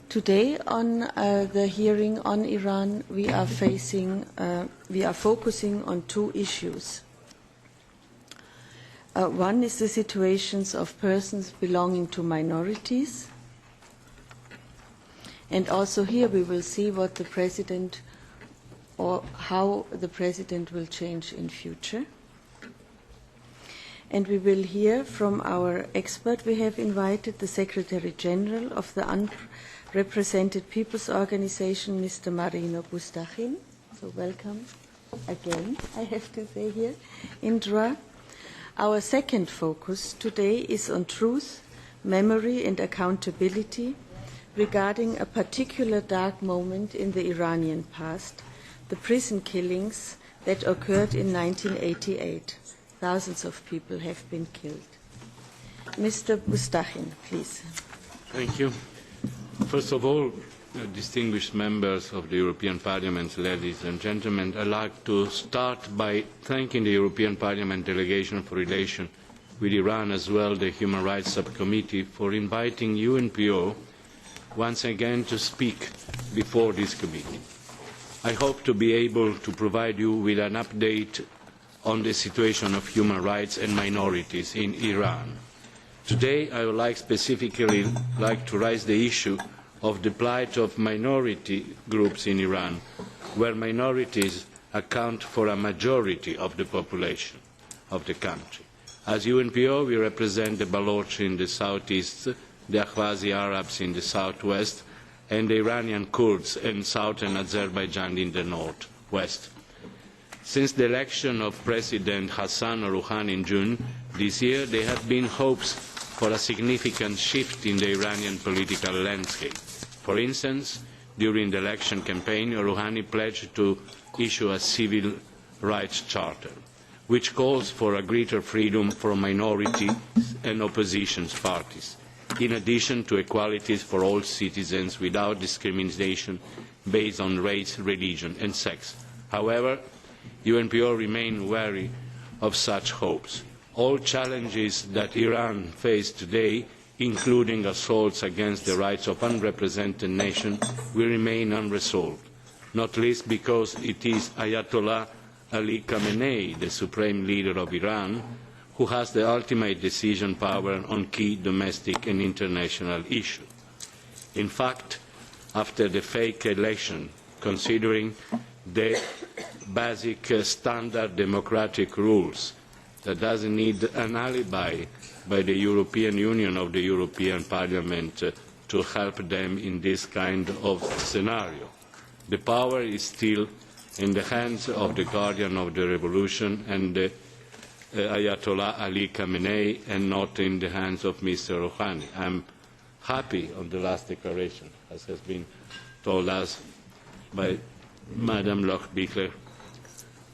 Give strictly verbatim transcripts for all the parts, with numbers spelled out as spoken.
Today, on uh, the hearing on Iran, we are facing, uh, we are focusing on two issues. Uh, one is the situations of persons belonging to minorities. And also here we will see what the president or how the president will change in future. And we will hear from our expert we have invited, the Secretary General of the Unrepresented People's Organization, Mister Marino Boustachin. So welcome again, I have to say, here in Doha. Our second focus today is on truth, memory and accountability regarding a particular dark moment in the Iranian past, the prison killings that occurred in nineteen eighty-eight. Thousands of people have been killed. Mister Boustachin, please. Thank you. First of all, uh, distinguished members of the European Parliament, ladies and gentlemen, I'd like to start by thanking the European Parliament delegation for relation with Iran, as well the Human Rights Subcommittee, for inviting U N P O once again to speak before this committee. I hope to be able to provide you with an update on the situation of human rights and minorities in Iran. Today, I would like specifically like to raise the issue of the plight of minority groups in Iran, where minorities account for a majority of the population of the country. As U N P O, we represent the Baloch in the southeast, the Ahwazi Arabs in the southwest, and the Iranian Kurds in southern Azerbaijan in the northwest. Since the election of President Hassan Rouhani in June this year, there have been hopes for a significant shift in the Iranian political landscape. For instance, during the election campaign, Rouhani pledged to issue a civil rights charter, which calls for a greater freedom for minorities and opposition parties, in addition to equalities for all citizens without discrimination based on race, religion and sex. However, U N P O remain wary of such hopes. All challenges that Iran faces today, including assaults against the rights of unrepresented nations, will remain unresolved, not least because it is Ayatollah Ali Khamenei, the supreme leader of Iran, who has the ultimate decision power on key domestic and international issues. In fact, after the fake election, considering the basic, uh, standard democratic rules that doesn't need an alibi by the European Union or the European Parliament, uh, to help them in this kind of scenario. The power is still in the hands of the guardian of the revolution and, uh, uh, Ayatollah Ali Khamenei, and not in the hands of Mister Rouhani. I'm happy on the last declaration, as has been told us by Madam Lochbihler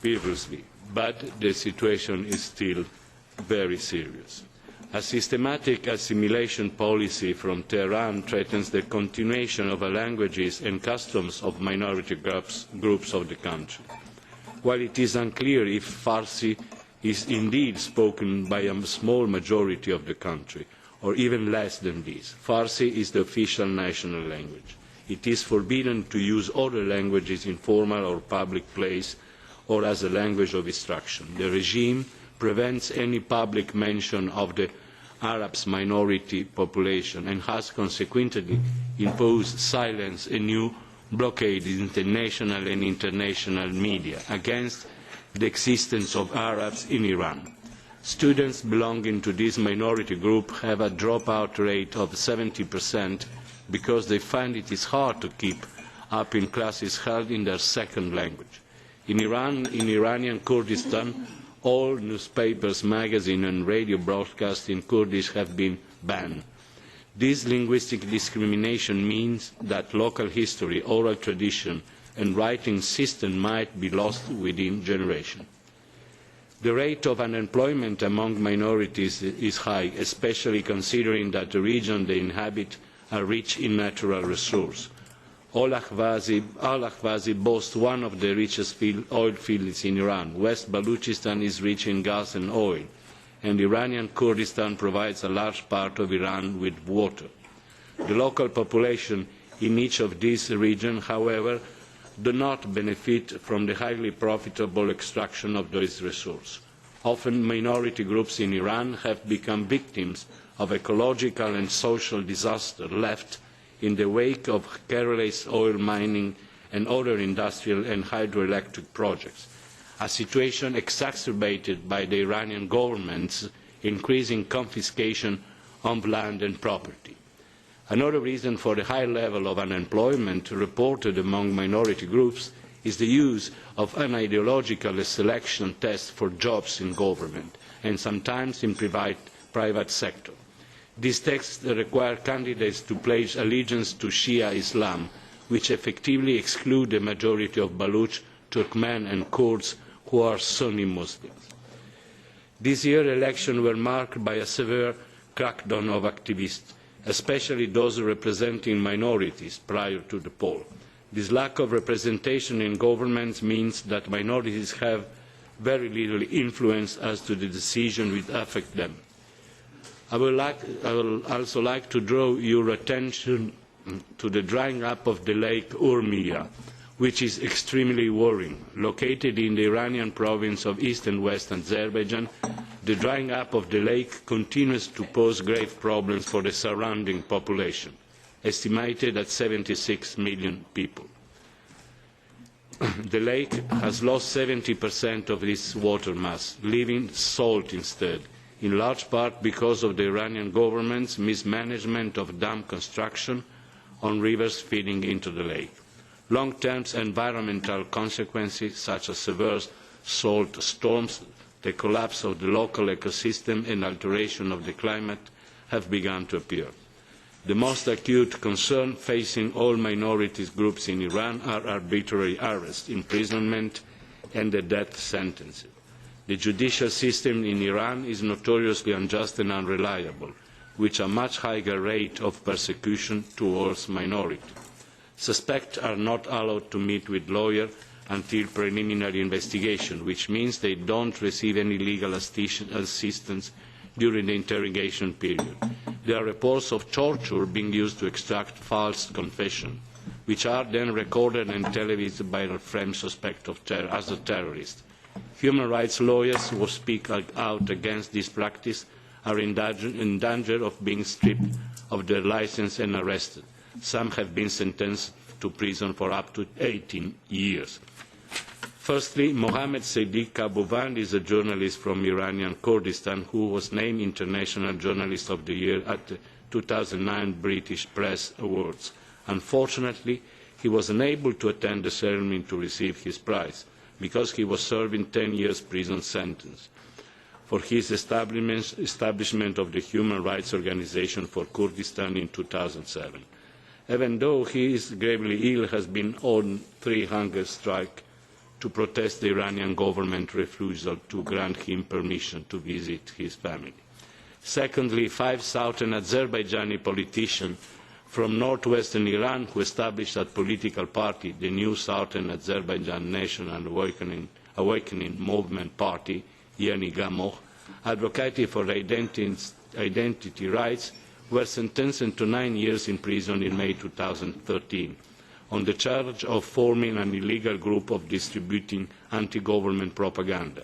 previously. But the situation is still very serious. A systematic assimilation policy from Tehran threatens the continuation of the languages and customs of minority groups, groups of the country. While it is unclear if Farsi is indeed spoken by a small majority of the country, or even less than this, Farsi is the official national language. It is forbidden to use other languages in formal or public place or as a language of instruction. The regime prevents any public mention of the Arabs' minority population and has consequently imposed silence and new blockade in the national and international media against the existence of Arabs in Iran. Students belonging to this minority group have a dropout rate of seventy percent because they find it is hard to keep up in classes held in their second language. In Iran, in Iranian Kurdistan, all newspapers, magazine and radio broadcasts in Kurdish have been banned. This linguistic discrimination means that local history, oral tradition and writing system might be lost within generation. The rate of unemployment among minorities is high, especially considering that the region they inhabit are rich in natural resource. Al Ahwazi, Al Ahwazi boasts one of the richest field, oil fields in Iran. West Baluchistan is rich in gas and oil. and Iranian Kurdistan provides a large part of Iran with water. The local population in each of these regions, however, do not benefit from the highly profitable extraction of those resources. Often, minority groups in Iran have become victims of ecological and social disaster left in the wake of careless oil mining and other industrial and hydroelectric projects, a situation exacerbated by the Iranian government's increasing confiscation of land and property. Another reason for the high level of unemployment reported among minority groups is the use of an ideological selection test for jobs in government and sometimes in private, private sector. These tests require candidates to pledge allegiance to Shia Islam, which effectively exclude the majority of Baloch, Turkmen and Kurds who are Sunni Muslims. This year elections were marked by a severe crackdown of activists, especially those representing minorities prior to the poll. This lack of representation in governments means that minorities have very little influence as to the decision which affect them. I would like, I would also like to draw your attention to the drying up of the lake Urmia, which is extremely worrying. Located in the Iranian province of East and West Azerbaijan, the drying up of the lake continues to pose grave problems for the surrounding population, estimated at seventy-six million people. The lake has lost seventy percent of its water mass, leaving salt instead, in large part because of the Iranian government's mismanagement of dam construction on rivers feeding into the lake. Long-term environmental consequences, such as severe salt storms, the collapse of the local ecosystem, and alteration of the climate, have begun to appear. The most acute concern facing all minorities groups in Iran are arbitrary arrest, imprisonment, and the death sentences. The judicial system in Iran is notoriously unjust and unreliable, with a much higher rate of persecution towards minorities. Suspects are not allowed to meet with lawyer until preliminary investigation, which means they don't receive any legal assi-, assistance during the interrogation period. There are reports of torture being used to extract false confession, which are then recorded and televised by the framed suspect of ter-, as a terrorist. Human rights lawyers who speak ag-, out against this practice are in danger, in danger of being stripped of their license and arrested. Some have been sentenced to prison for up to eighteen years. Firstly, Mohammad Sadiq Abuvand is a journalist from Iranian Kurdistan who was named International Journalist of the Year at the two thousand nine British Press Awards. Unfortunately, he was unable to attend the ceremony to receive his prize because he was serving ten years prison sentence for his establishment, establishment of the Human Rights Organization for Kurdistan in two thousand seven. Even though he is gravely ill, has been on three hunger strike to protest the Iranian government refusal to grant him permission to visit his family. Secondly, five Southern Azerbaijani politicians from northwestern Iran who established a political party, the New Southern Azerbaijan National Awakening, Awakening Movement Party, Yeni Gamox, advocating for identi-, identity rights, were sentenced to nine years in prison in May two thousand thirteen on the charge of forming an illegal group of distributing anti-government propaganda.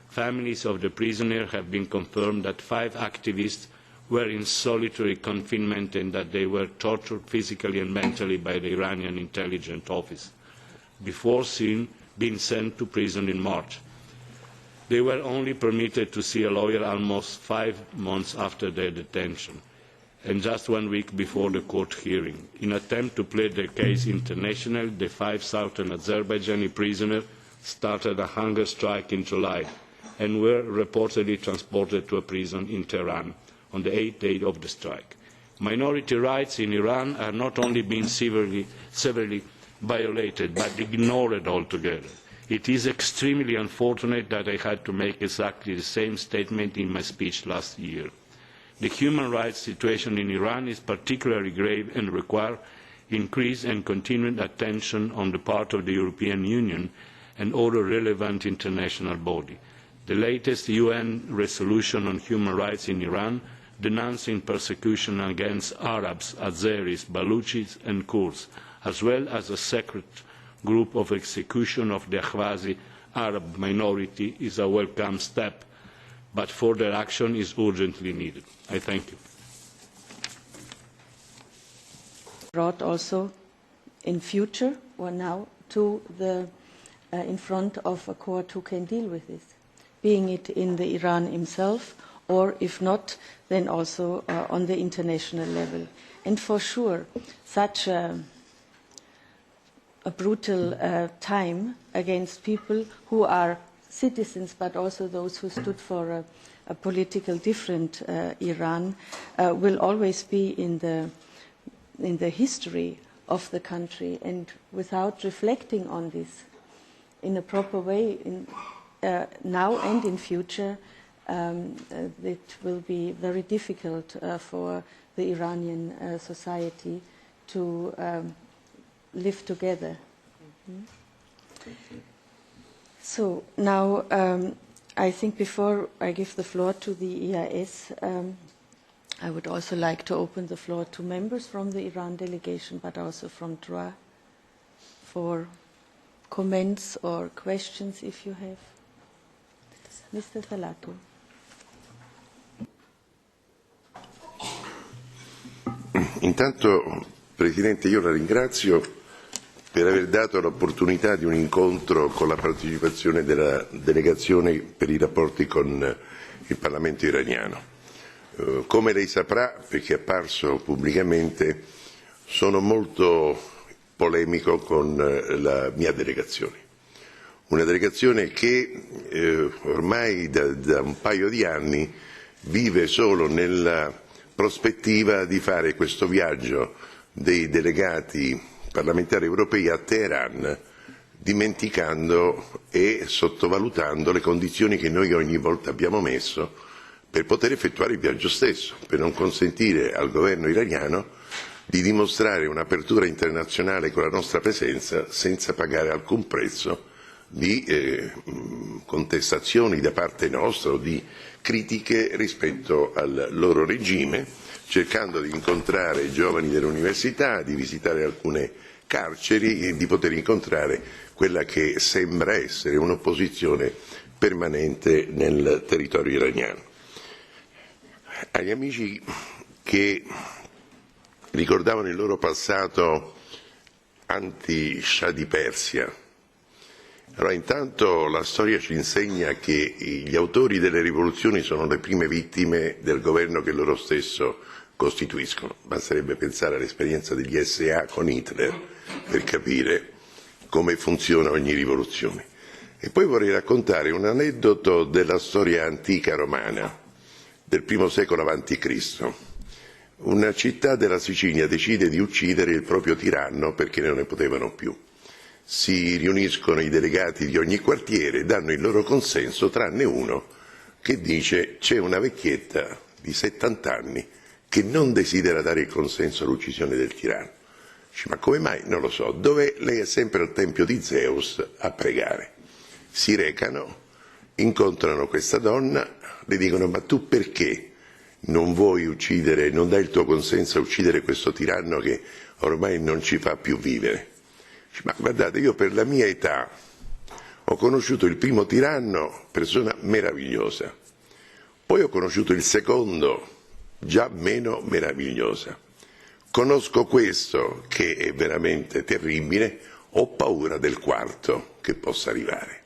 Families of the prisoners have been confirmed that five activists were in solitary confinement and that they were tortured physically and mentally by the Iranian intelligence office before seen, being sent to prison in March. They were only permitted to see a lawyer almost five months after their detention and just one week before the court hearing. In attempt to plead their case internationally, the five Southern Azerbaijani prisoners started a hunger strike in July and were reportedly transported to a prison in Tehran on the eighth day of the strike. Minority rights in Iran are not only being severely, severely violated, but ignored altogether. It is extremely unfortunate that I had to make exactly the same statement in my speech last year. The human rights situation in Iran is particularly grave and require increased and continued attention on the part of the European Union and other relevant international body. The latest U N resolution on human rights in Iran, denouncing persecution against Arabs, Azeris, Baluchis, and Kurds, as well as a secret group of execution of the Ahwazi Arab minority, is a welcome step, but further action is urgently needed. I thank you. Brought also in future or now to the, uh, in front of a court who can deal with this, being it in the Iran himself, or if not, then also, uh, on the international level. And for sure, such a, a brutal, uh, time against people who are citizens, but also those who stood for a, a political different, uh, Iran, uh, will always be in the in the history of the country, and without reflecting on this in a proper way, in, uh, now and in future, um, uh, it will be very difficult, uh, for the Iranian, uh, society to, um, live together. Mm. So now, um, I think before I give the floor to the E I S, um, I would also like to open the floor to members from the Iran delegation, but also from DROI, for comments or questions if you have. Mister Thalatou. Intanto, Presidente, io la ringrazio per aver dato l'opportunità di un incontro con la partecipazione della delegazione per i rapporti con il Parlamento iraniano. Eh, come lei saprà, perché è apparso pubblicamente, sono molto polemico con, eh, la mia delegazione. Una delegazione che, eh, ormai da, da un paio di anni vive solo nella prospettiva di fare questo viaggio dei delegati parlamentari europei a Teheran, dimenticando e sottovalutando le condizioni che noi ogni volta abbiamo messo per poter effettuare il viaggio stesso, per non consentire al governo iraniano di dimostrare un'apertura internazionale con la nostra presenza senza pagare alcun prezzo di, eh, mh, contestazioni da parte nostra o di critiche rispetto al loro regime, cercando di incontrare i giovani dell'università, di visitare alcune carceri e di poter incontrare quella che sembra essere un'opposizione permanente nel territorio iraniano. Agli amici che ricordavano il loro passato anti-Shah di Persia, allora, intanto la storia ci insegna che gli autori delle rivoluzioni sono le prime vittime del governo che loro stesso costituiscono. Basterebbe pensare all'esperienza degli S A con Hitler per capire come funziona ogni rivoluzione. E poi vorrei raccontare un aneddoto della storia antica romana, del primo secolo avanti Cristo. Una città della Sicilia decide di uccidere il proprio tiranno perché non ne potevano più. Si riuniscono i delegati di ogni quartiere, danno il loro consenso, tranne uno che dice: "C'è una vecchietta di settanta anni che non desidera dare il consenso all'uccisione del tiranno." Dice: "Ma come mai?" "Non lo so." "Dov'è?" "Lei è sempre al tempio di Zeus a pregare." Si recano, incontrano questa donna, le dicono: "Ma tu perché non vuoi uccidere, non dai il tuo consenso a uccidere questo tiranno che ormai non ci fa più vivere?" Dice: "Ma guardate, io per la mia età ho conosciuto il primo tiranno, persona meravigliosa, poi ho conosciuto il secondo, già meno meravigliosa. Conosco questo che è veramente terribile, ho paura del quarto che possa arrivare."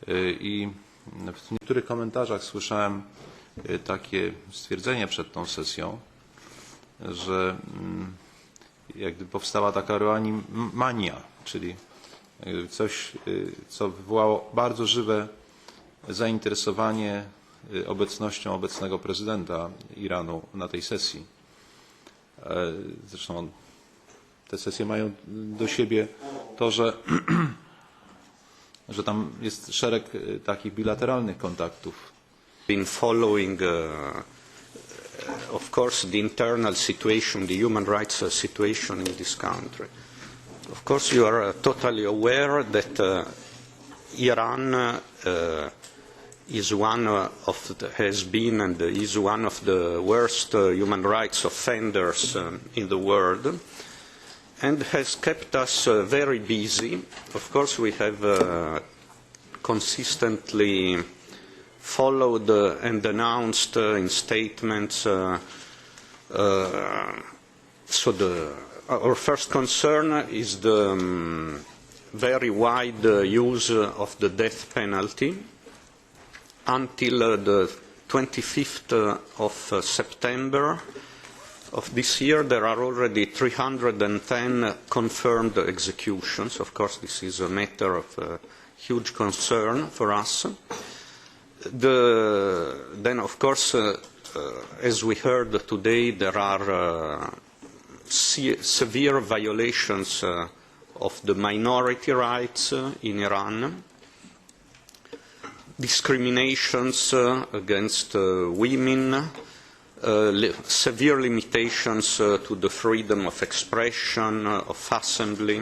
E, I w niektórych komentarzach słyszałem, e, takie stwierdzenie przed tą sesją, że, mm, jakby powstała taka roanimania, czyli, e, coś, e, co wywołało bardzo żywe zainteresowanie, e, obecnością obecnego prezydenta Iranu na tej sesji. E, zresztą on, te sesje mają do siebie to, że, że tam jest szereg, e, takich bilateralnych kontaktów. Been following, uh, of course, the internal situation, the human rights, uh, situation in this country. Of course, you are, uh, totally aware that, uh, Iran, uh, is one, uh, of the, has been and is one of the worst, uh, human rights offenders, um, in the world, and has kept us, uh, very busy. Of course, we have, uh, consistently followed, uh, and denounced, uh, in statements, uh, uh, so the, our first concern is the, um, very wide, uh, use of the death penalty. Until, uh, the twenty-fifth, uh, of, uh, September of this year, there are already three hundred and ten confirmed executions. Of course, this is a matter of, uh, huge concern for us. The, then, of course, uh, uh, as we heard today, there are, uh, se-, severe violations, uh, of the minority rights, uh, in Iran, discriminations, uh, against, uh, women, uh, li-, severe limitations, uh, to the freedom of expression, uh, of assembly,